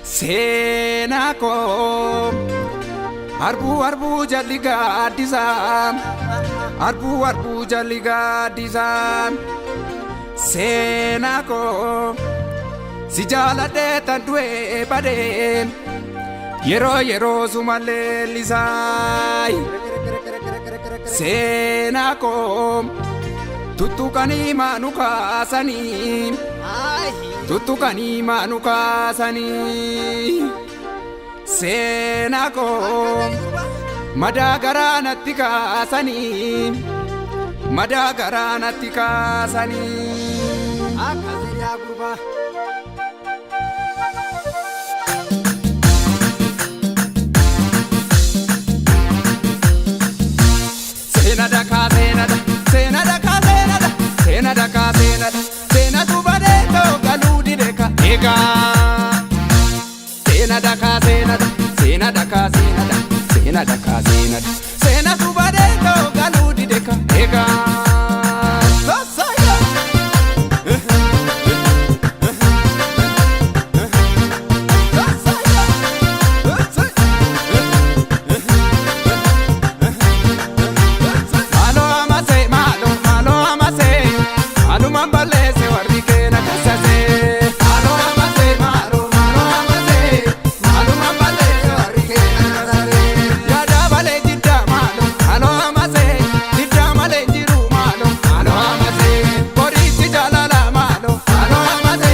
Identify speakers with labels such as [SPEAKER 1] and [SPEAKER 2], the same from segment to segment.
[SPEAKER 1] Seenaa koo arbuu arbuu jalli gaaddisaa, arbuu arbuu jalli gaaddisaa. Seenaa koo si jaaladhee tan du'ee badee yeroo yeroo suma leellisaa. Seenaa koo tuttuqanii maanu kaasanii, tuttuqanii maanu kaasanii. Seenaa koo madaa garaa natti kaasanii, madaa garaa natti kaasanii.
[SPEAKER 2] Akkas yaa gurbaa.
[SPEAKER 1] Seena dakaa seenada, seena dakaa seenada, seena dakaa seenada, seenatu badee too galuu dide ka eegaa. Seena dakaa seenada, seena dakaa seenada, seena dakaa seenada, seenatu badee too galuu dide ka eegaa. Sossoyo. Maaloo amase, maaloo maaloo amase, maalumaan balleesse warri keena kassase. Maaloo amase, maaloo maaloo amase, maalumaan balleesse warri keena kassase. Yaada malee jiddaa maaloo maaloo amase, jiddaa malee jiru maaloo maaloo amase. Qorichi jaalala maaloo maaloo amase,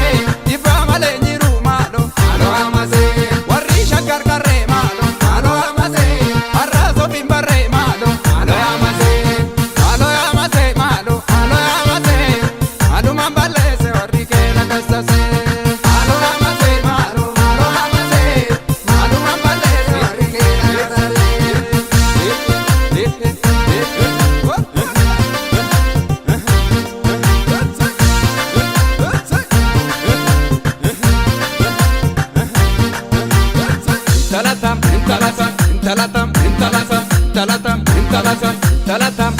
[SPEAKER 1] jibbaa malee jiru maaloo maaloo amase. Warri shaggar qarree maaloo maaloo amase, har'a sofiin barree maaloo maaloo amase. Maaloo amase, maaloo maaloo amase, maalumaan balleesse warri keena kassase. Maaloo amase, maaloo maaloo amase, maalumaan balleesse warri keena kassase. Intalatam, intalatam, intalatam, intalatam, intalatam, intalatam, intalatam.